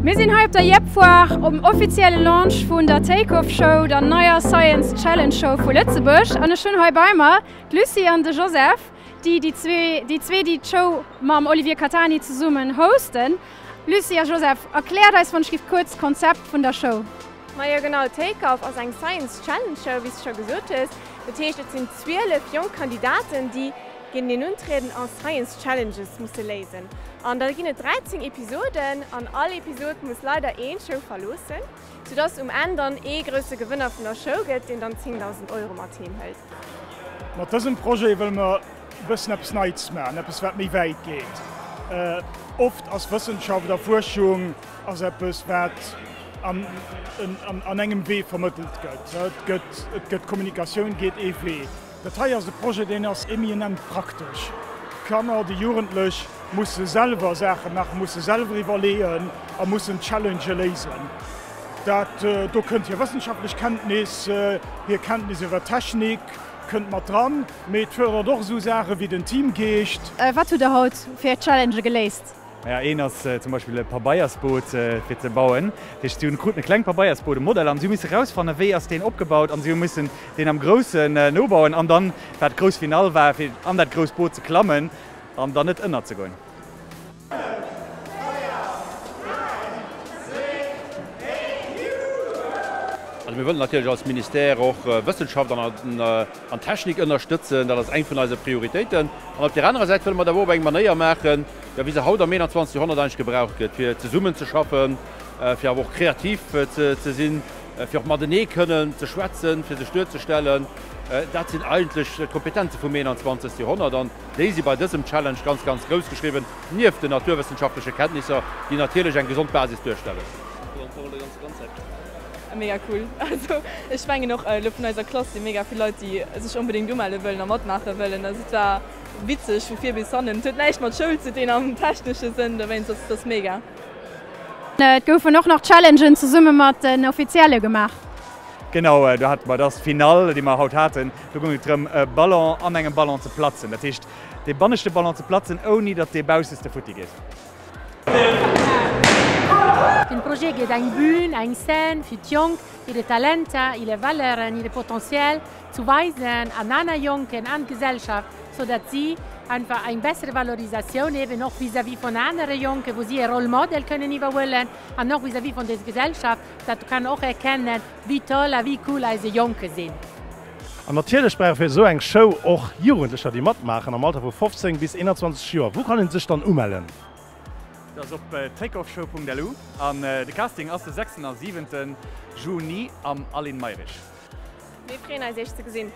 Mir sinn hei op der Yep-Foire um offizielle Launch vun der Take-Off Show, der neier Science Challenge Show vu Lëtzebuerg. An ech hunn hei bei mer d'Lucie an de Joseph, déi déi zwee, déi zwee déi d'Show mam Olivier Catani zesummen hosten. Lucie a Joseph, erkläert eis wann ech giff kuerz d'Konzept vun der Show. Majo genau, Take Off ass eng Science Challenge Show, wéi s de scho gesot hues. Dat heescht et sinn 12 jonk Kandidaten, déi géinteneen untrieden a Science Challenges musse léisen. An da ginn et 13 Episoden an all Episod muss leider een d'Show verloossen, soudass um Enn dann ee grousse Gewënner vun der Show gëtt, deen dann 10.000 Euro mat heem hëlt. Mat dësem Projet wëlle mer e bëssen eppes Neits maachen, eppes wat méi wäit geet. Oft ass Wëssenschaft a Fuerschung ass eppes wat an engem Wee vermëttelt gëtt. Et gëtt, et gëtt Kommunikatioun geet ee Wee. Dat hei ass e Projet, deen ass eminent praktesch. D'Kanner, déi Jugendlech musse selwer Saache maachen, musse selwer iwwerleeën a mussen Challengë léisen. Dat do kënnt hir wëssenschaftlech Kenntnis, hir Kenntnis iwwer Technik kënnt mat dran, mee et fërdert och esou Saache wéi den Teamgeescht. Wat hutt Der haut fir Challengë geléist? Maja, een ass zum Beispill e Pabeiersboot fir ze bauen. Dat heescht, si hunn kruten e klengt Pabeiersboot, e Modell, an si hu misse rausfannen, wéi ass deen opgebaut, an si hu missen deen am Groussen nobauen an dann, wat d'grouss Finall war, fir an dat grousst Boot ze klammen an dann net ënnerzegoen. Also mir wëllen natierlech als Ministère och Wëssenschaft an Technik ënnerstëtzen. Dat ass eng vun eise Prioritéiten. An op där anerer Säit wëlle mer dat awer och op eng Manéier maachen, jo, wéi se haut am 21. Joerhonnert eigentlech gebraucht gëtt, fir zesummenzeschaffen, fir awer och kreativ ze sinn, fir och matenee kënnen ze schwätzen, fir sech duerzestellen. Dat sinn eigentlech d'Kompetenze vum 21. Joerhonnert an déi si bei dësem Challenge ganz, ganz grouss geschriwwen, nieft den naturwëssenschaftleche Kenntnisser, déi natierlech eng gesond Basis duerstellen. Mega cool. Also ech mengen och elo vun eiser Klass si mega vill Leit, déi sech onbedéngt umelle wëllen a matmaache wëllen. Also et war witzeg vu vir bis hannen. Et huet näischt mat Schoul ze dinn am technesche Sënn, dowéinst ass et ass mega. Et goufen och nach Challengen zesumme mat den Offizielle gemaach. Genau, do hate mer, dat ass d'Finall, déi mer haut haten. Do goung et drëm, e Ballon an engem Ballon ze platzen. Dat heescht, dee banneschte Ballon ze platzen, ouni datt dee bausseste futti geet. Den Projet gëtt eng Bühn, eng Scène fir d'Jonk, hire Talenter, hire Valeuren, hire Potentiel zu weisen an aner Jonken, an d'Gesellschaft, sou datt si einfach eng bessere Valorisatioun eben och vis-à-vis von anere Jonken, wou si e Role Model kënnen iwwerhuelen an och vis-à-vis von der Gesellschaft, datt kann och erkennen, wéi toll a wéi cool eise Jonke sinn. An natierlech brauch fir esou eng Show och Jugendlecher, déi matmaachen, am Alter vu 15 bis 21 Joer. Wou kann een sech dann umellen? Dat ass op takeoffshow.lu an de Casting ass de 6 a 7 Juni am Aline Mayrisch. Mir freeën eis iech ze gesinn.